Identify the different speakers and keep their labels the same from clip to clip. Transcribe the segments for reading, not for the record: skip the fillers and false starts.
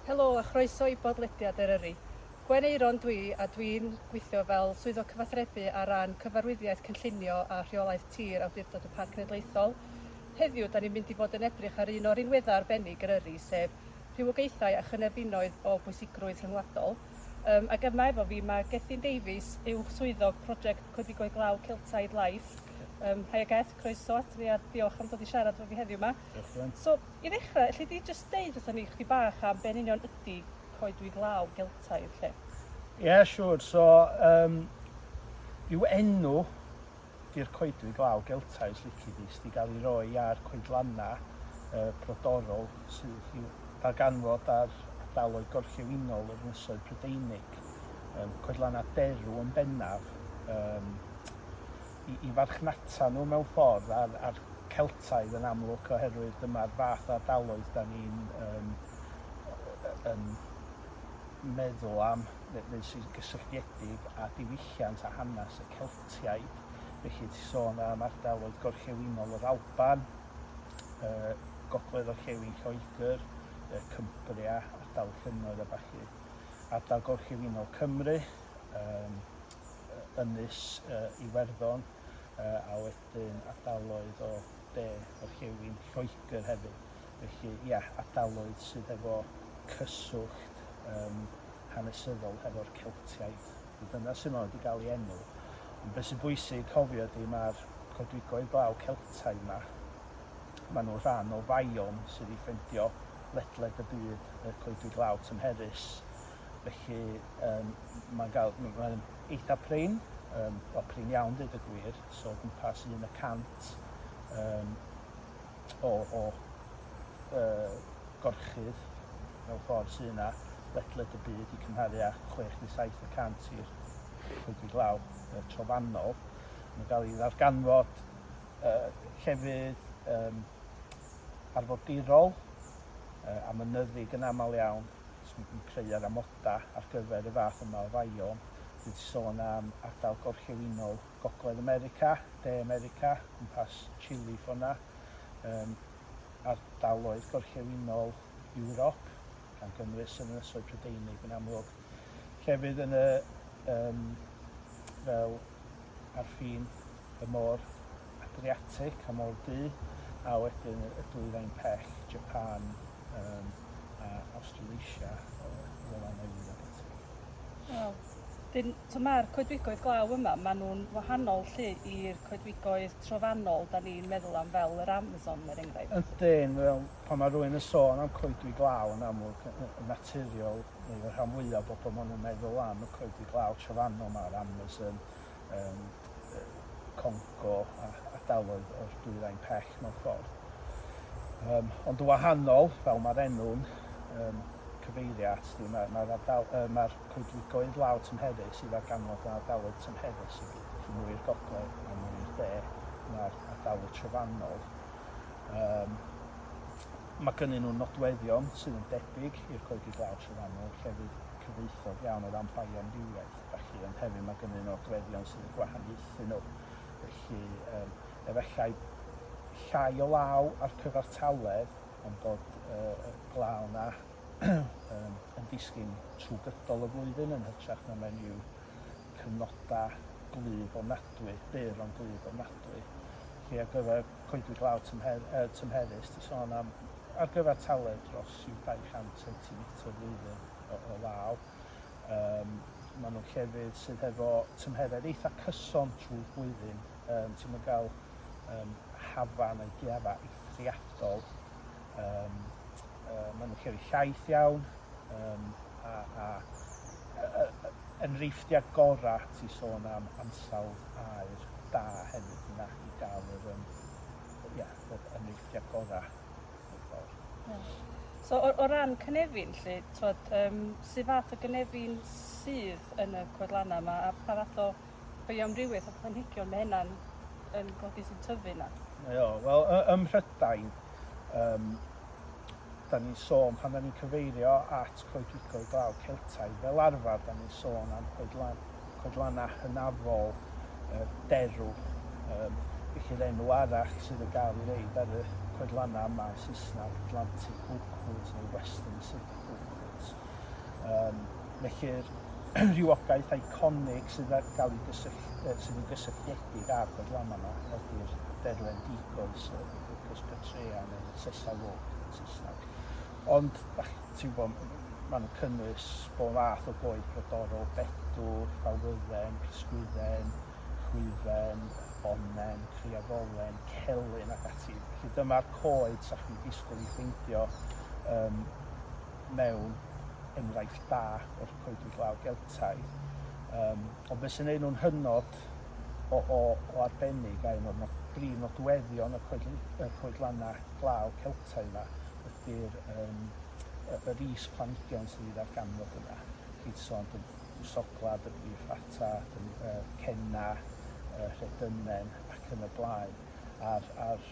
Speaker 1: Helo a chroeso i bodlediad Eryri. Gwen Aeron dwi a dwi'n gweithio fel Swyddog Cyfathrebu ar ran Cyfarwyddiaeth Cynllunio a Rheolaeth Tir Awdurdod y Parc Cenedlaethol. Heddiw 'da ni'n mynd i fod yn edrych ar un o rinweddau arbennig Eryri sef rhywogaethau a chynefinoedd o bwysigrwydd rhyngwladol. Yym ac yma efo fi mae Gethin Davies, Uwch Swyddog Prosiect Coedwigoedd Glaw Celtaidd Life. Yym haia Geth, croeso ato ni a diolch am dod i siarad efo fi heddiw 'ma.
Speaker 2: Diolch Gwen.
Speaker 1: So I ddechrau, elli di jyst deud wrthon ni chydig bach am be yn union ydi coedwig law Geltaidd 'lly?
Speaker 2: Ie, yeah, siŵr. So, um, yw enw di'r coedwig law Geltaidd, os lici di, sydd wedi cael ei roi ar coedlannau uh, brodorol sydd i'w darganfod ar ardaloedd gorllewinol yr Ynysoedd Prydeinig. Um, coedlannau derw yn bennaf, um, i, i farchnata nhw mewn ffordd a'r, a'r Celtaidd yn amlwg oherwydd dyma'r fath o ardaloedd da ni'n um, yn meddwl am, neu, neu sy'n gysylltiedig â diwylliant a hanes y Celtiaid. Felly ti sôn am ardaloedd gorllewinol yr Alban, uh, gogledd orllewin Lloegr, uh, Cumbria, ardal y llynnoedd a ballu, ardal gorllewinol Cymru, um, ynys Iwerddon a wedyn ardaloedd o de orllewin Lloegr hefyd. Felly ia, ardaloedd sydd efo cyswllt um, hanesyddol hefo'r Celtiaid. Dyna sut mae wedi gael ei enw. Ond beth sy'n bwysig cofio ydy mae'r coedwigoedd glaw Celtaidd yma, maen nhw'n rhan o faiom sydd i ffeindio ledled y byd, y coedwig glaw tymherus. Felly yym mae'n gael... mae'n eitha prin, yym wel prin iawn deud y gwir, so o gwmpas 1 y cant yym o o yy gorchudd mewn ffordd sy 'na ledled y byd i cymharu â 6 neu 7 y cant i'r coedwig law yy trofannol. Mae'n gael ei ddarganfod yy llefydd yym arfordirol yy a mynyddig yn aml iawn. sy'n yn creu yr amodau ar gyfer y fath yma o faiom. Dwi 'di sôn am ardal gorllewinol Gogledd America, De America, cwmpas Chile ffor 'na, yym ardaloedd gorllewinol Ewrop, gan gynnwys yr Ynysoedd Prydeinig yn amlwg. Llefydd yn y yym fel ar ffin y môr Adriatic a Môr Du, a wedyn y dwyrain pell, Japan, yym a Australasia, yy Seland Newydd ac ati.
Speaker 1: Wel, dyn, so mae'r coedwigoedd glaw yma, maen nhw'n wahanol 'lly i'r coedwigoedd trofannol da ni'n meddwl am fel yr Amazon er enghraifft.
Speaker 2: Ydyn, wel, pan mae rhywun yn sôn am coedwig glaw yn amlwg, yn naturiol, neu y rhan fwyaf o bobl, maen nhw'n meddwl am y coedwig glaw trofannol 'ma, yr Amazon, yym Congo a ardaloedd o'r dwyrain pell mewn ffordd. Um, ond yn wahanol, fel mae'r enw'n um, cyfeirio at, di, mae'r mae ardal, uh, mae coedwigoedd law tymherus sydd ar ganfod yn ardaloedd tymherus y byd. Felly mwy i'r gogledd a mwy i'r de na'r ardaloedd trofannol. Um, mae gynnyn nhw nodweddion sydd yn debyg i'r coedwig law trofannol, llefydd cyfoethog iawn o ran bioamrywiaeth. Felly, ond hefyd mae gynnyn nhw nodweddion sydd yn gwahaniaethu nhw. Felly, um, efallai llai o law ar cyfartaledd, ond bod uh, y glaw na um, yn disgyn trwy gydol y flwyddyn yn hytrach na mewn i'w cyfnodau gwlyb ofnadwy, byr ond gwlyb ofnadwy. Felly ar gyfer coedwig law tymher, uh, tymherus, ti sôn am ar gyfer taledd dros i'w 200 cm flwyddyn o, o law. Yym, maen nhw'n llefydd sydd hefo tymheredd eitha cyson trwy'r flwyddyn. Yym, ti'm yn gael yym, hafa neu gaeafa eithriadol. Yym, yy, maen nhw'n llefydd llaith iawn, yym, a, a enghreifftiau gorau ti sôn am ansawdd aer da hefyd yna i gael yr, um, ia, yr enghreifftiau gorau mewn ffordd.
Speaker 1: Yeah. So o, o ran cynefin 'lly, t'wod yym su' fath o gynefin sydd yn y coedlanna 'ma a pa fath o bioamrywiaeth o planhigion ma' hynna'n yn golygu sy'n tyfu 'na?
Speaker 2: Mae o, wel ym Mhrydain yym 'dan ni'n sôn pan 'dan ni'n cyfeirio at coedwigoedd glaw Celtaidd fel arfer 'dan ni'n sôn am coedlan, coedlanna hynafol yy derw yym felly'r enw arall sydd yn gael ei reid ar y coedlanna yma yn Saesneg Atlantic Oakwoods neu Western Pacific Oakwoods. Um, felly'r rhywogaeth eiconig sydd ar gael ei gysyll, sydd yn gysylltiedig â'r coedlanna yma ydy'r derwen digoes, y Quercus petraea neu Sessile Oak yn Saesneg. Ond, ti'n gwybod, maen nhw'n cynnwys bob math o goed brodorol, bedw, ffawydden, prysgwydden, chwyfen, onnen, criafolen, celyn ac ati. Felly dyma'r coed 'sa chdi'n disgwyl i ffeindio um, mewn enghraifft da o'r coedwig law Geltaidd. Um, ond beth sy'n neud nhw'n hynod o, o, o arbennig a un o'r nod, brif nodweddion y, coed, y coedlannau glaw Celtaidd yma ydy'r um, yr is-planhigion sydd i ddarganfod yna. Chi sôn Bwsoglad, y brif ffata, cenna, rhedynen ac yn y blaen. A'r, a'r,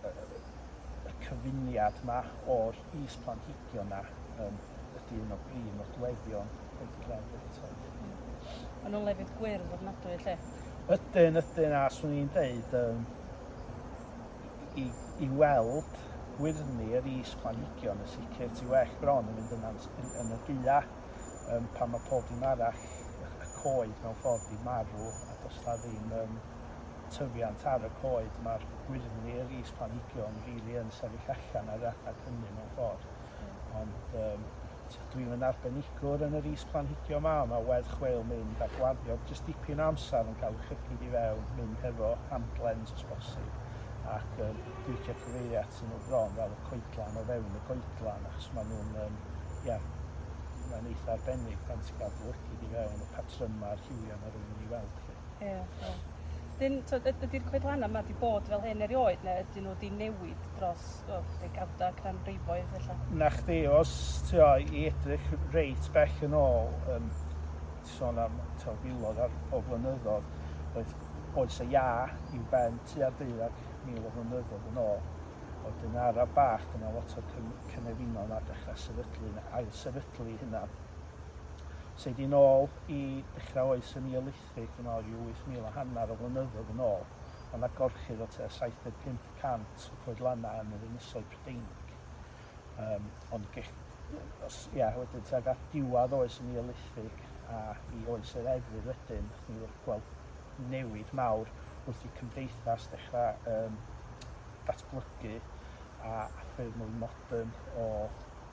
Speaker 2: y cyfuniad 'ma o'r is-planhigion 'na um, ydy un o brif nodweddion Coed y Glaw Geltaidd.
Speaker 1: Maen nhw'n lefydd gwyrdd ofnadwy lle.
Speaker 2: Ydyn, ydyn, a swn i'n deud um, i, i weld gwyrddni yr is-planhigion yn sicr ti well bron yn mynd yna yn, yn y gaea um, pan mae pob dim arall, y coed mewn ffordd di marw a does na ddim um, tyfiant ar y coed, mae'r gwyrddni yr is-planhigion rili really yn sefyll allan ar yr adeg hynny mewn ffordd. Ond um, dwi'n yn arbenigwr yn yr is-planhigion ma, mae werth chweil mynd a gwario jyst dipyn o amser yn cael llygid i fewn, mynd hefo hand lens os bosib, ac um, dwi'n licio cyfeirio atyn nhw bron fel y coedlan o fewn y goedlan, achos maen nhw'n, um, ia, mae'n eitha arbennig pan ti'n cael dy lygid i fewn y patrymau a'r lliwiau mae rhywun yn ei weld. Lly.
Speaker 1: Ie, ie. Dyn, so, ydy'r coedlannau yma wedi bod fel hyn erioed, neu ydyn nhw wedi newid dros o, degawdau, canrifoedd felly?
Speaker 2: Na chdi, os ti o, i edrych reit bell yn ôl, um, ti sôn am t'o, filoedd ar, o flynyddoedd, oedd oes y iâ i'w ben tua 12,000 o flynyddoedd yn ôl. Wedyn araf bach, dyma lot o'r cynefinoedd 'na dechrau sefydlu, ail sefydlu hynna. So i nôl i dechrau oes y Neolithig, yn ôl rhyw 8,000 a hanner o flynyddoedd yn ôl, oedd 'na gorchudd o tua 75 cant o coedlannau yn yr Ynysoedd Prydeinig. Um, ond gech, os, ia, wedyn tuag at diwedd oes y Neolithig a i oes yr Efydd wedyn, nath ni gweld newid mawr wrth i cymdeithas dechrau um, datblygu a ffyrdd mwy modern o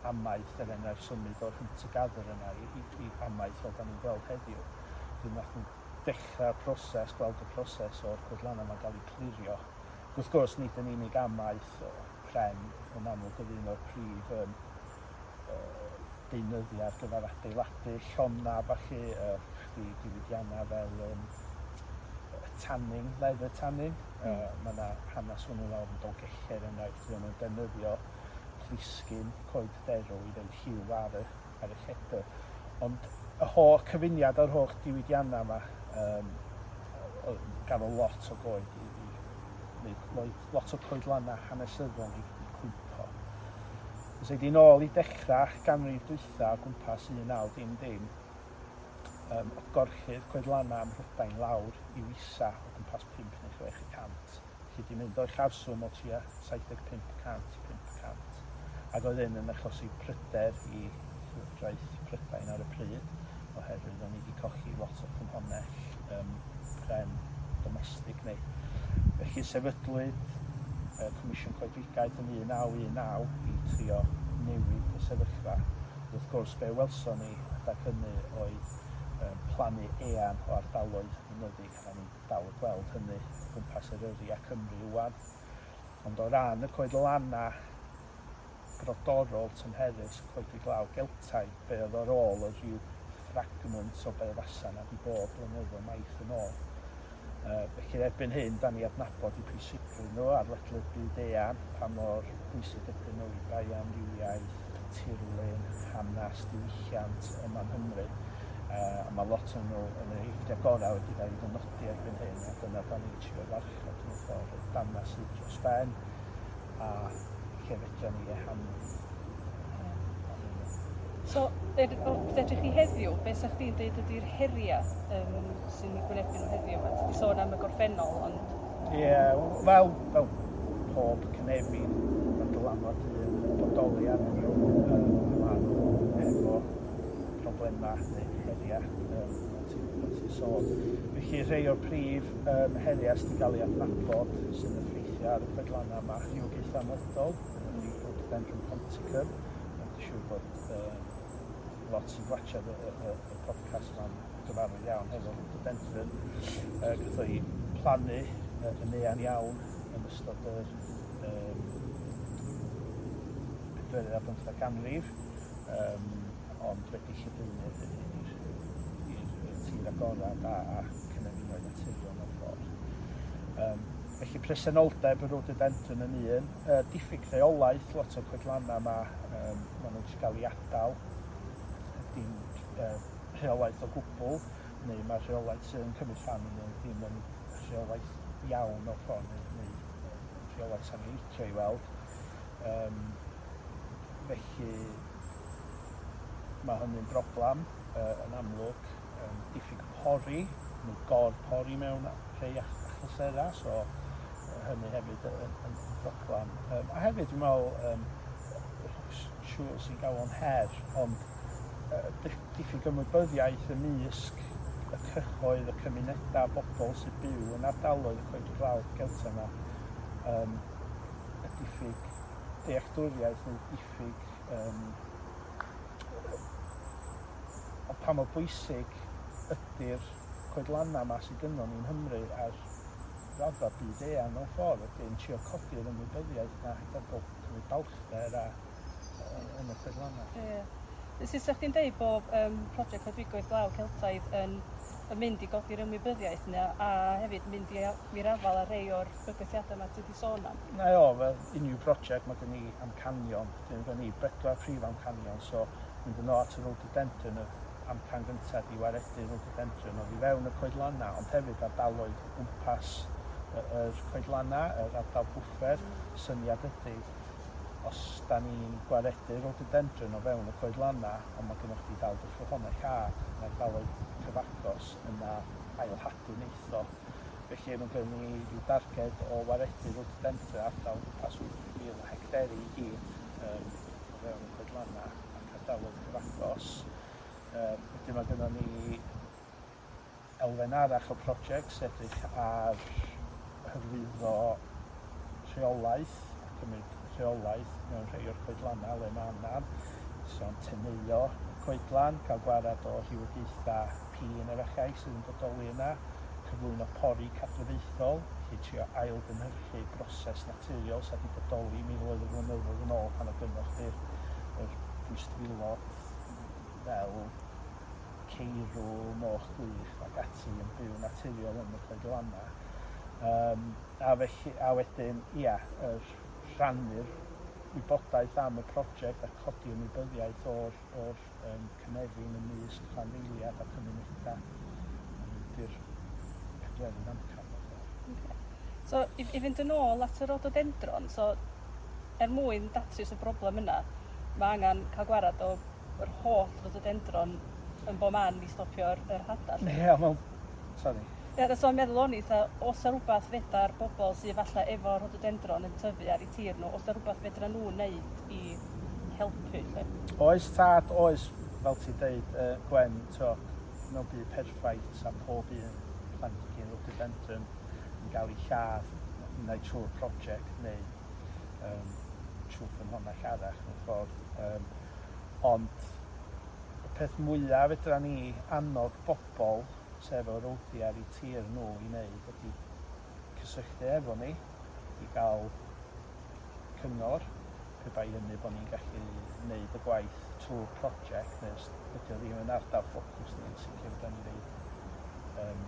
Speaker 2: amaeth, er enghraifft symud o'r hunter-gatherer yna i, i, i amaeth fel da ni'n gweld heddiw. Wedyn nath ni dechrau'r proses, gweld y proses o'r coedlannau yma'n cael eu clirio. Ac wrth gwrs, nid yn unig amaeth o pren yn amlwg oedd un o'r prif um, uh, deunyddiau ar gyfer adeiladu, llona falle, uh, chdi diwydiannau fel um, tanning, leather tanning. Mm. Uh, mae yna hanes hwnnw lawr yn Dolgellau er enghraifft, lle nhw'n defnyddio plisgyn coed derw i roed lliw ar y, ar y lledr. Ond y holl cyfuniad o'r holl diwydiannau yma, um, gafodd lot o goed i, i wneud lot o coedlannau hanesyddol i, i cwympo. Os ei di nôl i dechrau ganrif dwytha o gwmpas 1900, um, oedd gorchudd coedlannau ym Mhrydain lawr i'w isa o gwmpas 5 neu 6 y cant. Felly di mynd o uchafswm o tua 75 y cant i 5 y cant. Ac oedd hyn yn achosi pryder i Llywodraeth Prydain ar y pryd, oherwydd o'n i wedi colli lot o ffynhonnell um, pren domestig neu. Felly sefydlwyd y Comisiwn Coedwigaeth yn 1919 i trio newid y sefyllfa. Wrth gwrs, be welson ni adag hynny oedd um, plannu eang o ardaloedd mynyddig, a ni'n dal y gweld hynny o gwmpas Eryri a Cymru ŵan. Ond o ran y coedlannau brodorol tymherus Coedwig Glaw Geltaidd, be oedd ar ôl oedd rhyw fragment o be fasa 'na 'di bod blynyddoedd maith yn ôl. Felly erbyn hyn, da ni adnabod eu pwysigrwydd nhw ar ledled byd eang, pa mor bwysig ydyn nhw i bioamrywiaeth, y tirlun, hanes, diwylliant yma yng Nghymru. A mae lot o'n nhw yn yr enghreifftiau gorau wedi cael eu dynodi erbyn hyn, a dyna da ni'n trio warchod mewn ffordd, y dana sydd dros ben, a lle fedra ni ehangu.
Speaker 1: So, er, wrth edrych i heddiw, be sa chdi'n deud ydy'r heriau um, sy'n eu gwynebu nhw heddiw 'ma? Ti 'di sôn am y gorffennol, ond...
Speaker 2: Ie, yeah, fel, fel pob cynefin, mae dylanwad dyn yn bodoli arnyn nhw. Um, maen nhw hefo problemau neu heriau um, fel ti'n fel ti sôn. Felly rhai o'r prif um, heriau sydd wedi cael ei adnabod sy'n effeithio ar y coedlannau yma, rhywogaethau amledol, ydy Rhododendron ponticum. Dwi'n siŵr bod um, lot sy'n gwachod y, y, y, y podcast yma'n gyfarwydd iawn hefo rhododendron. Uh, gath o'i plannu uh, yn eang iawn yn ystod yr um, pedwerydd ar bymtheg ganrif, um, ond wedi lledaenu erbyn hyn i'r i'r tir agorad a, a cynefinoedd naturiol mewn ffordd. Um, felly presenoldeb y rhododendron yn un, uh, diffyg rheolaeth, lot o'r coedlannau yma, um, maen nhw'n cael ei adael, dim uh, rheolaeth o gwbl, neu mae'r rheolaeth sydd yn cymryd rhan yn nhw ddim yn rheolaeth iawn mewn ffordd, neu, neu rheolaeth sa'n ei licio i weld. Um, felly mae hynny'n broblem uh, yn amlwg. Um, diffyg pori, neu gor-pori mewn rhai achlysurau, so hynny hefyd yn, yn, yn broblem. Um, a hefyd, dwi'n meddwl, um, siŵr sy'n gael o'n her, ond uh, diffyg ymwybyddiaeth ymysg y cyhoedd, y cymunedau, bobl sy'n byw yn ardaloedd y coed glaw Geltaidd yma, um, y diffyg dealltwriaeth neu diffyg um, o pa mor bwysig ydy'r coedlannau yma sydd gynnon ni yng Nghymru ar raddfa byd eang mewn ffordd, wedyn trio codi'r ymwybyddiaeth 'na i bobl cymryd balchder a yn y coedlannau.
Speaker 1: Ie. Sut 'sa chdi'n deud bod um, prosiect Coedwigoedd Glaw Celtaidd yn, yn mynd i godi'r ymwybyddiaeth yna a hefyd mynd i i'r afael â rhei o'r bygythiadau yma ti wedi sôn am?
Speaker 2: Na o, fel unrhyw brosiect mae gen ni amcanion. Wedyn gen ni bedwar prif amcanion, so mynd yn ôl at y rhododendron, y amcan gyntaf di waredu rhododendron oddi fewn y coedlannau, ond hefyd ardaloedd o gwmpas yr coedlannau, yr ardal bwffer. Syniad ydy, os da ni'n gwaredu rhododendron o fewn y coedlannau, ond mae gennych chdi dal dy ffynhonnell had yn ardaloedd cyfagos, yna ailhadu neith o. Felly mae gen ni ryw darged o waredu rhododendron ardal gwmpas 8,000 o hecteri i gyd um, o fewn y coedlannau ac ardaloedd cyfagos. Um, wedyn mae gennym ni elfen arall o prosiect sy'n edrych ar hyrwyddo rheolaeth a cymryd rheolaeth mewn rhai o'r coedlannau le mae angen. So am teneuo coedlan, cael gwared o rhywogaethau pîn efallai sydd yn bodoli yna, cyflwyno pori cadwraethol, felly trio ailgynhyrchu broses naturiol sydd wedi bodoli miloedd o flynyddoedd yn ôl pan oedd gynnoch chi'r yr bwystfilod fel ceirw, moch gwyllt ac ati yn byw naturiol yn y coedlannau. Um, a, felly, a wedyn, ia, yr rhannu'r wybodaeth am y prosiect a codi ymwybyddiaeth o'r, or, um, cynefin ymysg rhanddeiliad a cymunedau. Ydy'r pedwerydd amcan.
Speaker 1: Okay. So, i, i fynd yn ôl at y rhododendron, so, er mwyn datrys y broblem yna, mae angen cael gwared o yr holl rhododendron yn bob man i stopio'r yr hada 'lly.
Speaker 2: Ie, mewn... Sori.
Speaker 1: Ie, so yn meddwl o'n i, fatha, oes 'na rwbath fedar bobl sydd falle efo rhododendron yn tyfu ar eu tir nhw, oes 'na rwbath fedra nhw wneud i helpu 'lly?
Speaker 2: Oes tad, oes, fel ti'n deud, uh, Gwen, to, mewn byd perffaith, sa pob un planhigyn rhododendron yn gael ei lladd, neu trwy'r prosiect, neu um, trwy ffynhonnell arall mewn ffordd. Um, ond y peth mwyaf fedra ni annog bobl sef o rowdi ar eu tir nhw i wneud ydy cysylltu efo ni i gael cyngor, pe bai hynny bod ni'n gallu wneud y gwaith trwy'r prosiect neu os dydy o ddim yn ardal ffocws ni, yn sicr fedra ni roid um,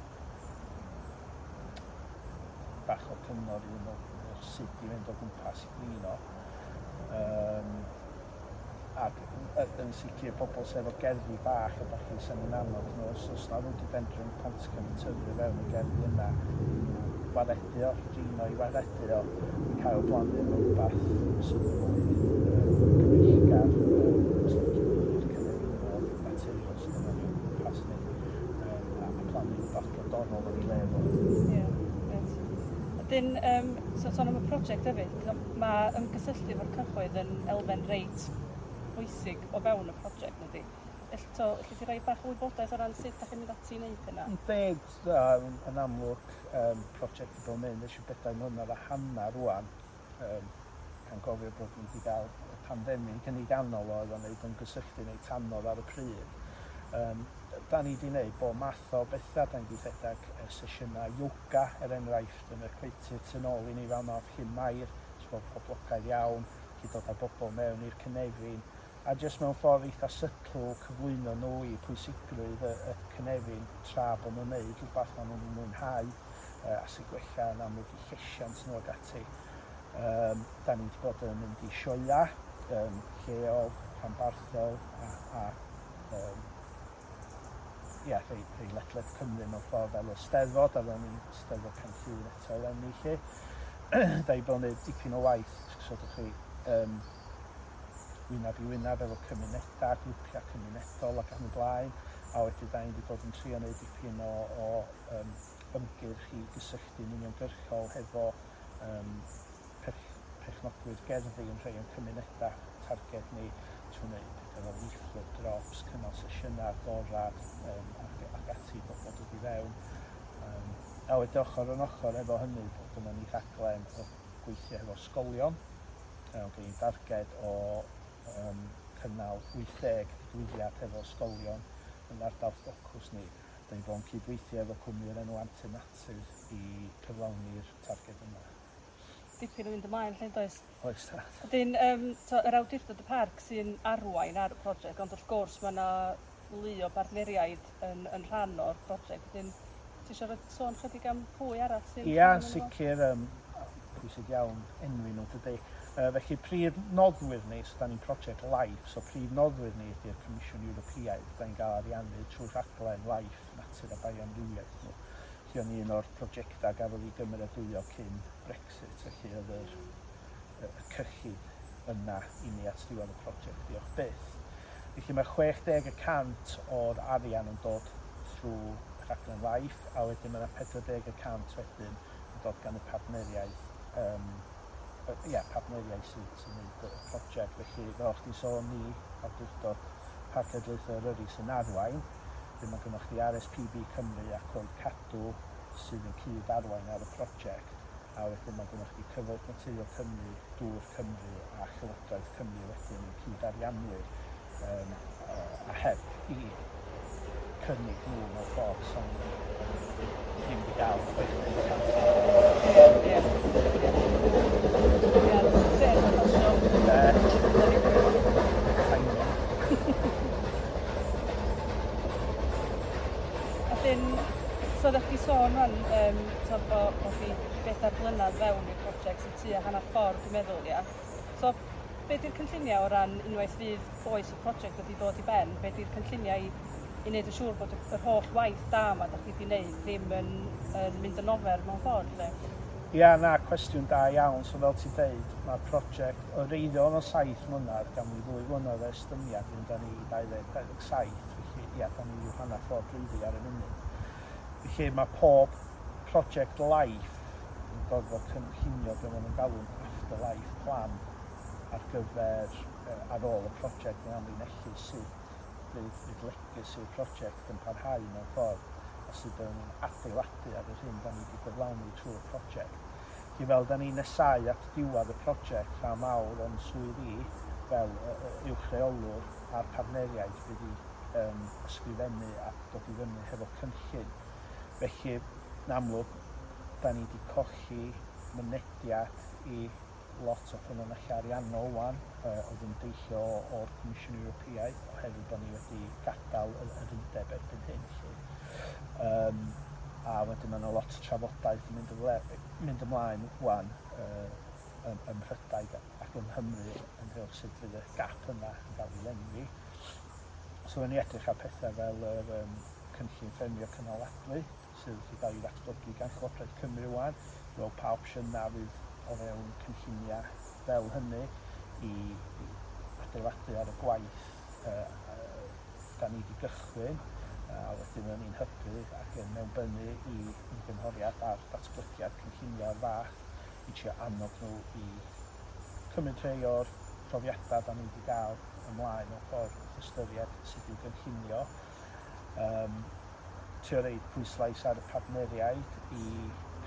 Speaker 2: bach o cyngor iddyn nhw sut i fynd o gwmpas i drin o. Um, ac yn sicr pobl sy efo gerddi bach a ballu 'sa ni'n annog nhw os oes 'na rhododendron ponticum yn tyfu o fewn y gerddi yna i nhw waredu o, dringo i waredu o, cael blannu efo rhywbeth sydd yn fwy um, gyfeillgar um, os lici di i'r cynefinoedd naturiol sydd yna ni o gwmpas ni um, a, a plannu rhywbeth brodorol yn ei le fo.
Speaker 1: Ie, yeah, grêt. Wedyn, um, so sôn am y prosiect hefyd, Mae ymgysylltu efo'r cyhoedd yn elfen reit bwysig o fewn y prosiect, nadi? Eto, elli di roi bach o wybodaeth o ran sut da chi'n mynd ati i wneud hynna?
Speaker 2: Yndi, yn amlwg, prosiect 'di bod yn mynd ers rhyw bedair mlynedd a hanner rŵan. Gan gofio bod ni wedi cael y pandemig yn ei ganol o, oedd o'n neud ymgysylltu'n reit anodd ar y pryd. Da ni 'di neud bob math o bethau, da ni 'di rhedeg sesiynau yoga, er enghraifft, yn y coetir tu nôl i ni fan'na off Llyn Mair, sy'n bod poblogaidd iawn, 'llu dod â bobl mewn i'r cynefin, a jyst mewn ffordd eitha subtle cyflwyno nhw i pwysigrwydd y, y cynefin tra bod nhw'n neud rhywbeth maen nhw'n mwynhau a sy'n gwella yn amlwg i llesiant nhw ac ati. Da ni wedi bod yn mynd i sioeau lleol, rhanbarthol a, a ia, rhei, rhei ledled Cymru mewn ffordd fel y Steddfod, a fel ni'n Steddfod Pen Llŷn eto eleni 'lly. Da ni bod yn gwneud dipyn o waith, sgwsodwch chi, wyneb i wyneb efo cymunedau, grwpiau cymunedol ac yn y blaen, a wedyn da ni wedi bod yn trio gwneud dipyn o, o um, ymgyrch i gysylltu'n uniongyrchol hefo um, perch, perchnogwyr gerddi yn rhai o'n cymunedau targed ni trwy wneud pethau fel leaflet drops, cynnal sesiynau agorad um, ac, ac ati bobl dod i fewn. A wedyn ochr yn ochr efo hynny, bod gynnon ni rhaglen o gweithio hefo ysgolion. Oedd gen i darged o um, cynnal 80 digwyddiad hefo ysgolion yn ardal ffocws ni. Da ni bod yn cydweithio efo cwmni o'r enw Antur Natur i cyflawni'r targed yma.
Speaker 1: Dipyn o fynd ymlaen 'lly yndoes?
Speaker 2: Oes tad.
Speaker 1: Wedyn yym t'o' yr awdurdod y parc sy'n arwain ar y project ond wrth gwrs ma' 'na lu o bartneriaid yn yn rhan o'r project wedyn ti isio rhoi sôn chydig am pwy arall sy'n
Speaker 2: Ia yn sicr yym pwysig iawn enwi nhw dydi? Yy felly prif noddwyr ni, so 'dan ni'n prosiect LIFE, so prif noddwyr ni ydi'r Comisiwn Ewropeaidd, 'dan ni'n gael ariannu trwy rhaglen LIFE Natur a Bioamrywiaeth nhw. Felly o'n un o'r prosiectau gafodd ei gymeradwyo cyn Brexit, felly oedd yr, y, y cyllid yna i ni at ddiwedd y prosiect, diolch byth. Felly mae 60 y cant o'r arian yn dod trwy rhaglen LIFE, a wedyn mae yna 40 y cant wedyn yn dod gan y partneriaeth, um, ia, partneriaid sy'n sy wneud y prosiect. Felly, fel o'ch ti'n sôn, ni, Awdurdod Parc Cenedlaethol Eryri sy'n arwain, Wedyn mae gennych chdi RSPB Cymru a Coed Cadw sydd yn cyd-arwain ar y prosiect, a wedyn mae gennych chdi Cyfoeth Naturiol Cymru, Dŵr Cymru a Llywodraeth Cymru wedyn yn cyd-arianwyr um, a heb i cynnig nhw mewn ffordd sa'n ni ddim wedi gael 60 y cant.
Speaker 1: Ie, ie. Ie, trên yn pasio.
Speaker 2: Timing.
Speaker 1: A dyn, so oeddech chdi sôn rwan, um, so bo, bo chi bedair blynedd fewn i'r prosiect sy'n tua hanner ffordd dwi'n meddwl, ia. So, be di'r cynlluniau o ran unwaith fydd oes y prosiect wedi dod i ben, be di'r cynlluniau i, i wneud yn siŵr bod yr holl waith da yma da chi wedi wneud ddim yn, yn mynd yn ofer mewn ffordd, le?
Speaker 2: Ia, na, cwestiwn da iawn. So fel ti'n deud, mae'r prosiect O wreiddiol yn saith mlynedd, gawn ni ddwy flynedd o estyniad i fynd â ni i 2027, felly ia, da ni ryw hanner ffordd drwyddi ar y funud. Felly mae pob project life yn gorfod cynllunio be maen nhw'n galw'n after-life plan ar gyfer ar ôl y prosiect yn amlinellu sut fydd, fydd legacy'r prosiect yn parhau mewn ffordd a sut byddwn ni'n adeiladu ar yr hyn da ni wedi gyflawni trwy'r prosiect. Felly fel 'da ni'n nesáu at diwedd y prosiect, rhan mawr o'n swydd i fel uwch reolwr a'r partneriaid fydd i ysgrifennu a dod i fyny hefo cynllun. Felly, yn amlwg, 'da ni 'di colli mynediad i lot o ffynonellau ariannol 'wan oedd yn deillio o'r Comisiwn Ewropeaidd oherwydd bod ni wedi gadael yr undeb erbyn hyn 'lly. Um, a wedyn mae yna lot o trafodaeth yn mynd, ymle, mynd ymlaen wan ym, ym Mhrydain ac yng Nghymru ynghylch sut fydd y gap yna yn cael ei lenwi. So fe ni edrych ar pethau fel yr um, cynllun ffermio cynaladwy, sydd wedi cael ei ddatblygu gan Llywodraeth Cymru wan, i weld pa opsiynau fydd o fewn cynlluniau fel hynny i, i adeiladu ar y gwaith uh, da ni wedi gychwyn, a wedyn fyddwn ni'n hybu ac yn mewnbynnu i ymgynghoriad ar datblygiad cynlluniau o'r fath i trio annog nhw i cymryd rhai o'r profiadau da ni wedi gael ymlaen mewn ffordd wrth ystyried sut i'w gynllunio. Um, trio reid pwyslais ar y partneriaid i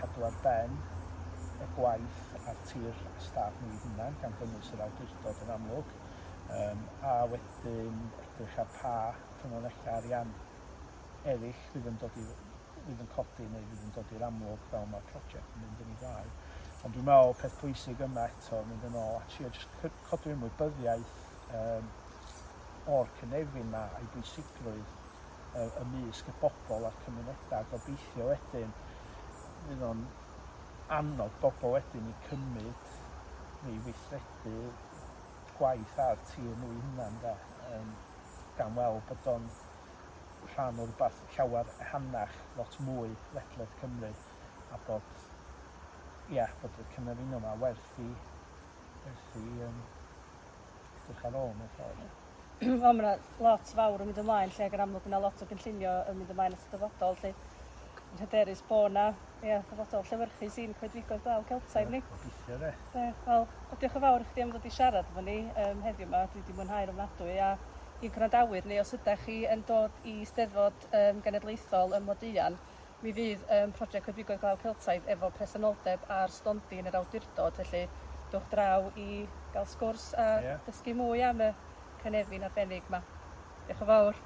Speaker 2: cadw ar ben y gwaith a'r tir a stad nhw eu hunain, gan gynnwys yr awdurdod yn amlwg, um, a wedyn edrych ar pa ffynonellau arian eraill fydd yn dod i, fydd yn codi neu fydd yn dod i'r amlwg fel mae'r prosiect yn mynd yn ei flaen. Ond dwi'n meddwl peth pwysig yma eto, mynd yn ôl a trio jyst codi ymwybyddiaeth um, o'r cynefin 'ma a'i bwysigrwydd ymysg y bobl a'r cymunedau, a gobeithio wedyn fydd o'n annog bobl wedyn i cymryd neu i weithredu gwaith ar tir nhw eu hunain de, um, gan weld bod o'n rhan o rywbeth llawer ehangach, lot mwy ledled Cymru, a bod, ia, bod y cynefino 'ma werth i, werth i um, edrych ar ôl mewn ffordd.
Speaker 1: Wel, mae yna lot fawr yn mynd ymlaen lle ac yn amlwg mae yna lot o gynllunio yn mynd ymlaen at y dyfodol 'lly. Yn hyderus bod yna ia, dyfodol llewyrchus i'n coedwigoedd glaw Celtaidd ni.
Speaker 2: Gobeithio de.
Speaker 1: De, wel, diolch yn fawr i chdi am ddod i siarad efo ni um, heddiw yma. Dwi wedi mwynhau'r ofnadwy a i'n gwrandawyr ni os ydych chi yn dod i Steddfod um, Genedlaethol ym Moduan, mi fydd um, prosiect Coedwigoedd Glaw Celtaidd efo presenoldeb ar stondin yr awdurdod, felly dowch draw i gael sgwrs a yeah. dysgu mwy am y cynefin arbennig yma. Diolch yn fawr.